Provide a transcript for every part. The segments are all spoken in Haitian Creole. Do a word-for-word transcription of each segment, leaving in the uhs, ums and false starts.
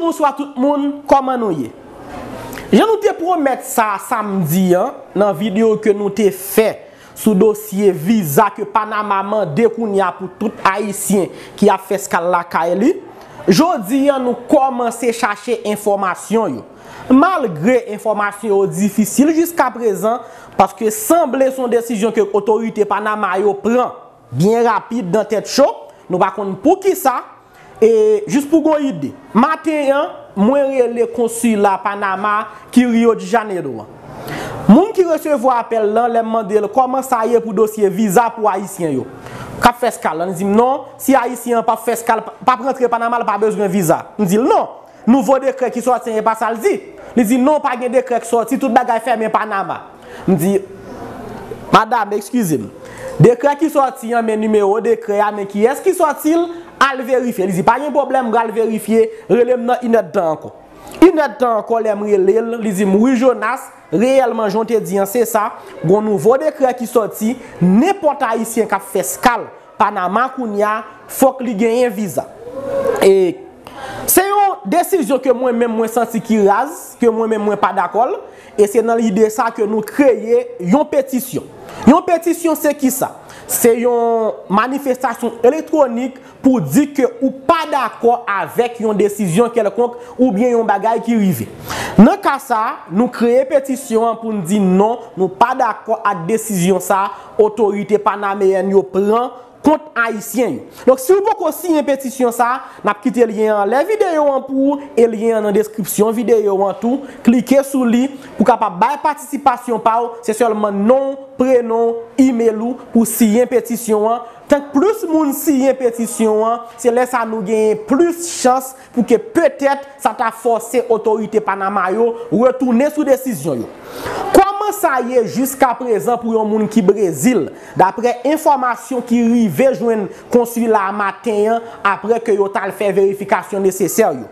Bonswa tout moun, kòman nou ye? Jan nou te pwomèt sa samdi an, nan videyo ke nou te fè sou dosye viza ke Panama mande kounye a pou tout Ayisyen ki ap fè eskal lakay li, jodi an nou kòmanse chache enfòmasyon yo. Malgre enfòmasyon yo difisil jiskaprezan, paske sanble se yon desizyon ke otorite Panama yo pran byen rapid nan tèt cho, nou pa konn poukisa, e jis pou gon ide, maten an, mwen rele konsila Panama ki Rio de Janeiro an. Moun ki resevwa apèl lan, lè m mande l kòman sa ye pou dosye viza pou Ayisyen yo k ap fè eskal lan, li di m non, si Ayisyen an p ap fè eskal, p ap rantre Panama, l pa bezwen viza. M di l non, nouvo dekrè ki sòti an, e pa sa l di. Li di non, pa gen dekrè k sòti, tout bagay fèmen Panama. M di, madam, eskize m. Dekrè ki sòti an, men nimewo dekrè a, men kiyès ki sòti l, al verifye. Li di pa gen pwoblèm, m pral verifye, rele m nan inèdtan ankò. Inèdtan ankò, lè m rele l, li di m wi Jonas, reyèlman jan w te di an se sa, gon nouvo dekrè ki sòti, nenpòt Ayisyen k ap fè eskal Panama kounye a, fòk li genyen viza. E se yon desizyon ke mwen menm mwen santi ki raz, ke mwen menm mwen pa dakò l, e se nan lide sa ke nou kreye yon petisyon. Yon petisyon se kisa? Se yon manifestasyon elektwonik pou di ke ou pa dakò avèk yon desizyon kèlkonk oubyen yon bagay ki rive. Nan ka sa, nou kreye petisyon an pou n di non, nou pa dakò ak desizyon sa otorite panameyèn yo pran kont Ayisyen yo. Donk, si w poko siyen petisyon sa, n ap kite lyen an anlè videyo an pou ou e lyen an nan deskripsyon videyo an tou. Klike sou li pou w kapab bay patisipasyon pa w. Se sèlman non w, prenon w, imèl ou pou w siyen petisyon an. Tank plis moun siyen petisyon an, se lè sa nou genyen plis chans pou ke petèt sa ta fòse otorite Panama yo retounen sou desizyon yo. Kòman sa ye jiskaprezan pou yon moun ki Brezil, daprè enfòmasyon ki rive jwenn konsila a maten an, apre ke yo t al fè verifikasyon nesesè yo?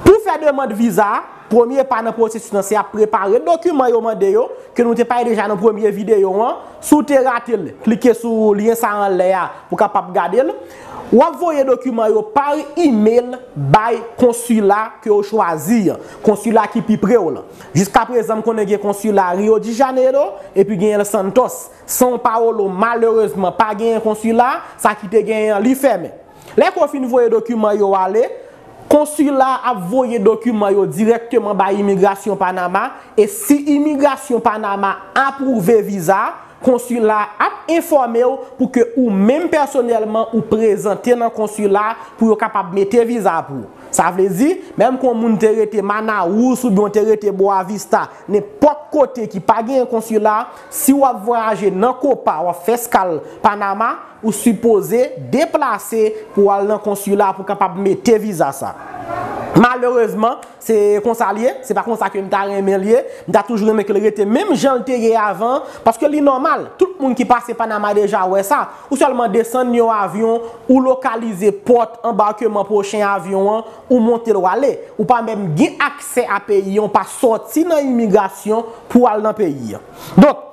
Pou fè demann viza a, premye pa nan pwosesis lan se ap prepare dokiman yo mande yo, ke nou te pale deja nan premye videyo an. Si w te rate l, klike sou lyen sa anlè a pou w kapab gade l. W ap voye dokiman yo pa imèl bay konsila ke w chwazi an, konsila ki pi pre w lan. Jiskaprezan, m konnen gen konsila Rio de Janeiro epi gen El Santos. São Paulo, malerezman, pa genyen konsila, sa ki te genyen an, li fèmen. Lè ke w fin voye dokiman yo ale, konsila a ap voye dokiman yo dirèkteman bay imigrasyon Panama, e si imigrasyon Panama apwouve viza a, konsila a ap enfòme w pou ke ou menm pèsonèlman ou prezante nan konsila a pou yo kapab mete viza a pou ou. Sa vle di, menm ke yon moun te rete Manaus oubyen w te rete Boa Vista, nenpòt kote ki pa genyen konsila, si w ap vwayaje nan Copa, w ap fè eskal Panama, ou sipoze deplase pou w al nan konsila pou w kapab mete viza sa. Malerezman, se konsa l ye, se pa konsa ke m ta renmen l ye. M ta toujou renmen ke l rete menm jan l te ye avan, paske li nòmal. Tout moun ki pase Panama deja wè sa. Ou sèlman desann yon avyon, ou lokalize pòt anbakman pwochen avyon an, ou monte l w ale. Ou pa menm gen aksè a peyi an, ou pa sòti nan imigrasyon pou w al nan peyi an. Donk,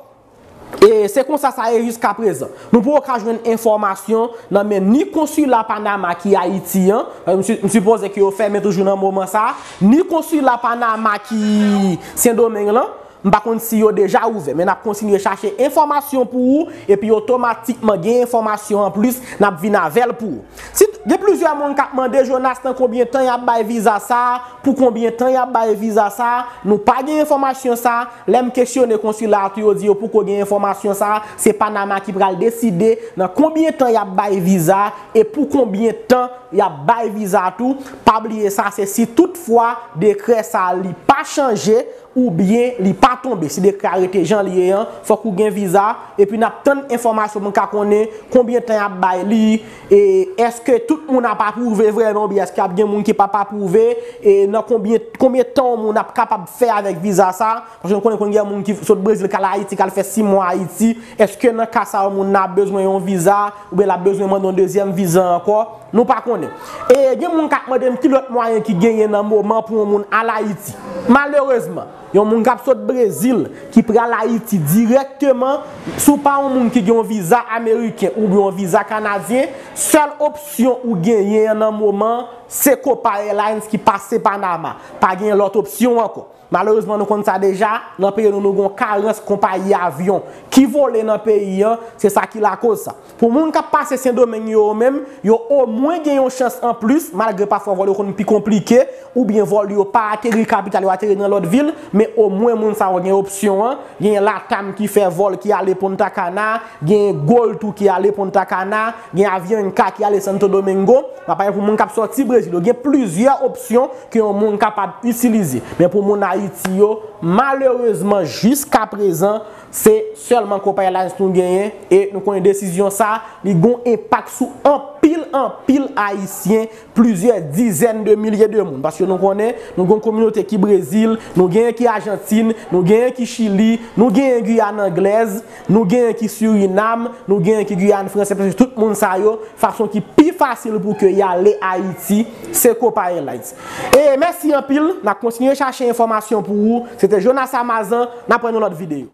e se konsa sa ye jiskaprezan. Nou poko ka jwenn enfòmasyon nan men ni konsila Panama ki Ayiti an, m si- m sipoze ke yo fèmen toujou nan moman sa, ni konsila Panama ki Sendomeng lan. M pa konn si yo deja ouvè, men n ap kontinye chache enfòmasyon pou ou, epi otomatikman gen enfòmasyon anplis, n ap vin avè l pou ou. Si gen plizyè moun k ap mande Jonas nan konbyen tan y ap bay viza sa a, pou konbyen tan y ap bay viza sa a, nou pa gen enfòmasyon sa a. Lè m kesyone konsila a tou, yo di yo poko gen enfòmasyon sa a. Se Panama ki pral deside nan konbyen tan y ap bay viza a e pou konbyen tan y ap bay viza a tou. Pa bliye sa, se si toutfwa dekrè sa a li pa chanje, oubyen li pa tonbe. Si dekrè a rete jan l ye an, fòk ou gen viza. Epi n ap tann enfòmasyon pou n ka konnen konbyen tan y ap bay li, e èske tout moun ap apwouve vrèman, oubyen èske ap gen moun ki p ap apwouve, e nan konbyen, konbyen tan yon moun ap kapab fè avèk viza sa? Paske nou konnen konn gen moun ki sot Brezil k al Ayiti, k al fè sis mwa Ayiti. Èske nan ka sa yo, moun nan ap bezwen yon viza, oubyen l ap bezwen mande yon dezyèm viza ankò? Nou pa konnen. E gen moun k ap mande m ki lòt mwayen ki genyen nan moman pou yon moun al Ayiti. Malerezman, yon moun k ap sot Brezil, ki pral Ayiti dirèkteman, si w pa yon moun ki gen yon viza ameriken oubyen yon viza kanadyen, Sèl opsyon ou genyen an nan moman, se Copa Airlines ki pase Panama. Pa gen lòt opsyon ankò. Malerezman, nou konn sa deja, nan peyi nou, nou gon karans konpayi avyon ki vole nan peyi an, se sa ki lakoz sa. Pou moun k ap pase Sendomeng yo, yo menm, yo omwen gen yon chans anplis, malgre pafwa vòl yo konn pi konplike, oubyen vòl yo pa ateri kapital, yo ateri nan lòt vil, men omwen moun sa yo gen opsyon an, gen Latam ki fè vòl ki ale Punta Cana, gen Gol tou ki ale Punta Cana, gen Avianca ki ale Santo Domingo. M ap pale pou moun k ap sòti Brezil yo. Gen plizyè opsyon ke yon moun kapab itilize. Men pou moun Ayiti yo, malerezman, jiska prezan, se sèlman Copa Airlines nou genyen e nou konnen desizyon sa, li gon enpak sou anpil, anpil Ayisyen, plizyè dizèn de milye de moun. Paske nou konnen, nou gon kominote ki Brezil, nou genyen ki Ajantin, nou genyen ki Chili, nou genyen Giyàn Anglèz, nou genyen ki Sirinam, nou genyen ki Giyàn Fransè, paske tout moun sa yo, fason ki pi fasil pou ke y ale Ayiti, se Copa Airlines. E mèsi anpil, n ap kontinye chache enfòmasyon pou ou. Se te Jonas Amazan, n ap wè nan lòt videyo.